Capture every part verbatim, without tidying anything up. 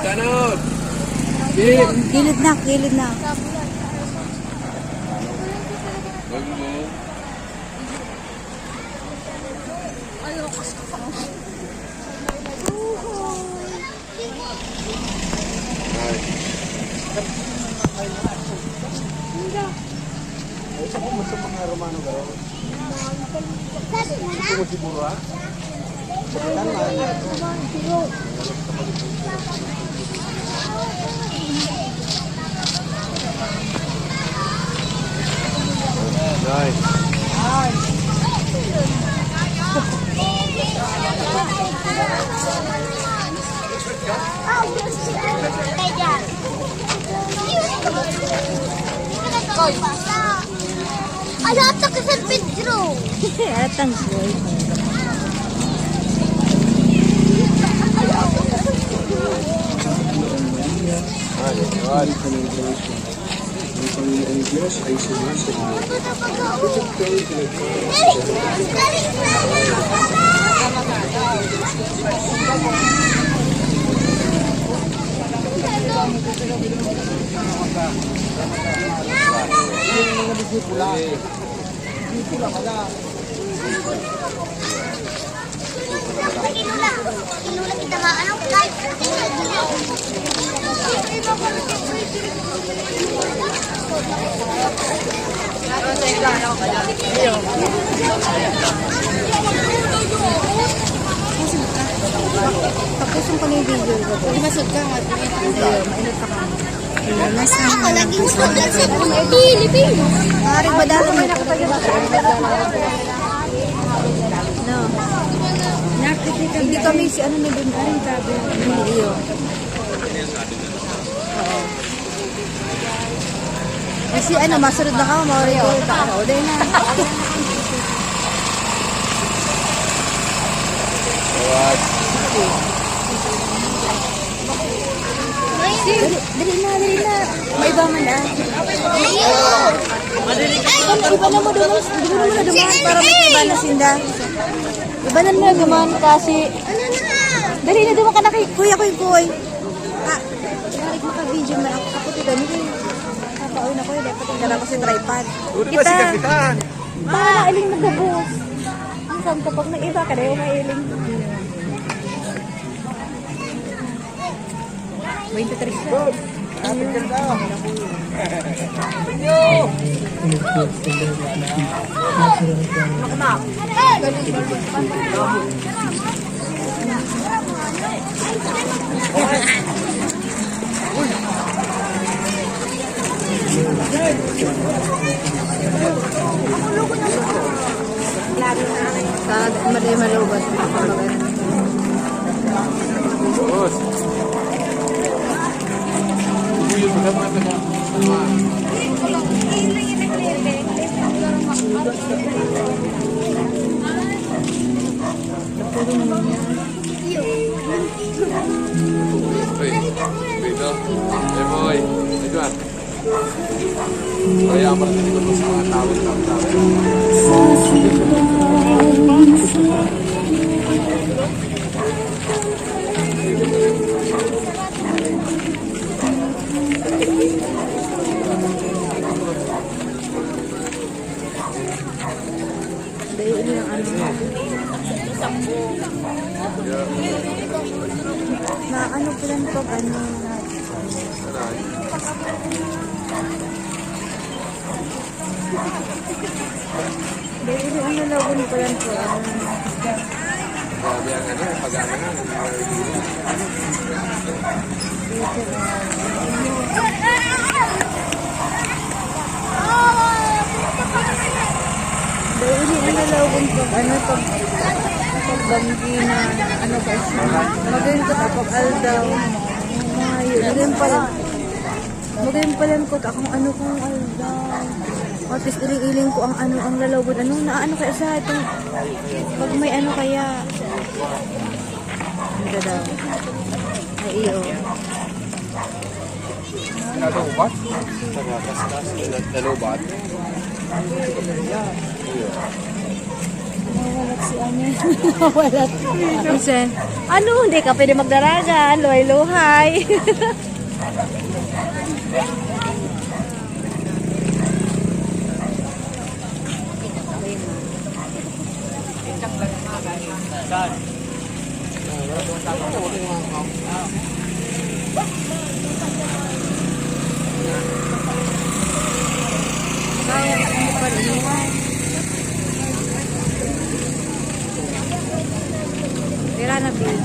Tanod! Gilid! Gilid na, gilid na. Wag mo. Ay. Ay, sa kung gusto mga Romano garo. Gusto mo siguro, ha? Sa Batangas. Nice. Ala, ata ka San Pedro. Atang boy. Ay, ay. Ang Panginoong Diyos ay sumasa inyo. Ito kayo pinag-iingat sa mga disipula. Disipula pala. Tapos yung panay video ko. Masod ka, nga. Ako, lagi mo sa Pilipino. Pare, madami na kapag No. Hindi kami si ano na dun, ay, sabi. Iyo. Oo. Kasi ano, masunod na ka, mawari ko. Baka na, ulit na. What? Dali, dali na, dali na. May iba man, ah. Iba, iba na mo duman, iba na mo na duman para may iba na sinda. Iba na mo na duman kasi. Dali na duman ka na kay Kuya Koy Koy. Ah, balik maka-video man ako. Ako, tiga nila. Papaon ako, eh, dapat ang dala ko sa tripod. Uno ba si Kita. Kapitan? Para iling na gabos. Ang saan ka pag may iba ka na yung mailing. Twenty-three. Sa maday malubat. Uy, dito. Hey, boy. Ito, ah. Kaya pala sa likod mo sa mga tawid, tawid, tawid. Dahil ini ang ano. Na ano po yan pag ano. Dahil ang nalawan pa yan po, ah. Grabe ang ano, pag-ano na. Dahil ang nalawan pa, ano, pag, pag banggi na, ano ba, magayon ka pag aldaw. Ayun, magayon pa lang. Magayon pa lang ko, akong ano kong aldaw. At least iling-iling ko ang ano, ang lalawod. Ano, na ano kaya sa itong, pag may ano kaya. Ang ganda. Ay, iyo. Nalubat? Nalubat? Nawalat si ano? Nawalat. Minsan, ano, hindi ka pwede magdaragan, luhay-luhay. Tira na, babe.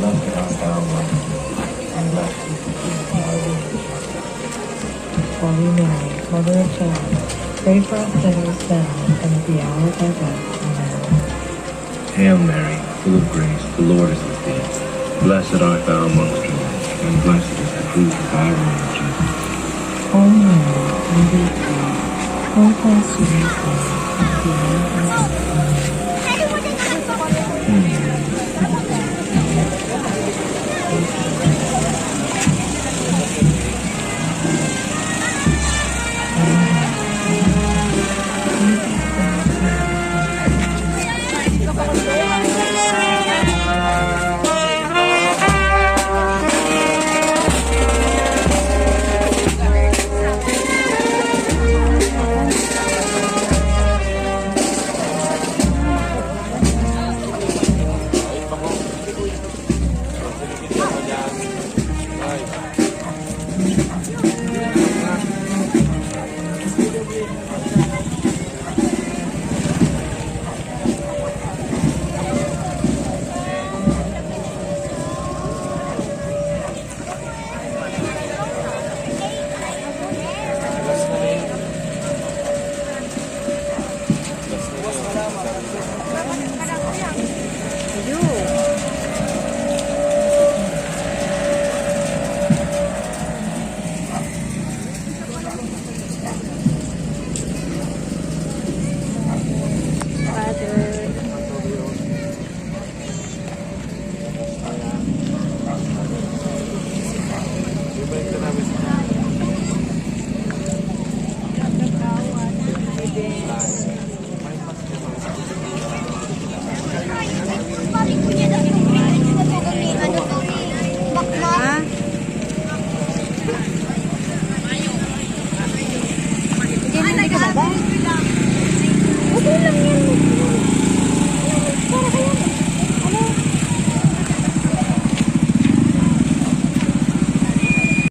Blessed art thou among women, and blessed is the fruit of thy womb, Jesus. Holy Mary, Mother of God, pray for us sinners now and at the hour of our death. Amen. Hail Mary, full of grace, the Lord is with thee. Blessed art thou amongst women, and blessed is the fruit of thy womb, Jesus. Holy Mary, Mother of God, pray for us sinners now and at the hour of our death. Amen.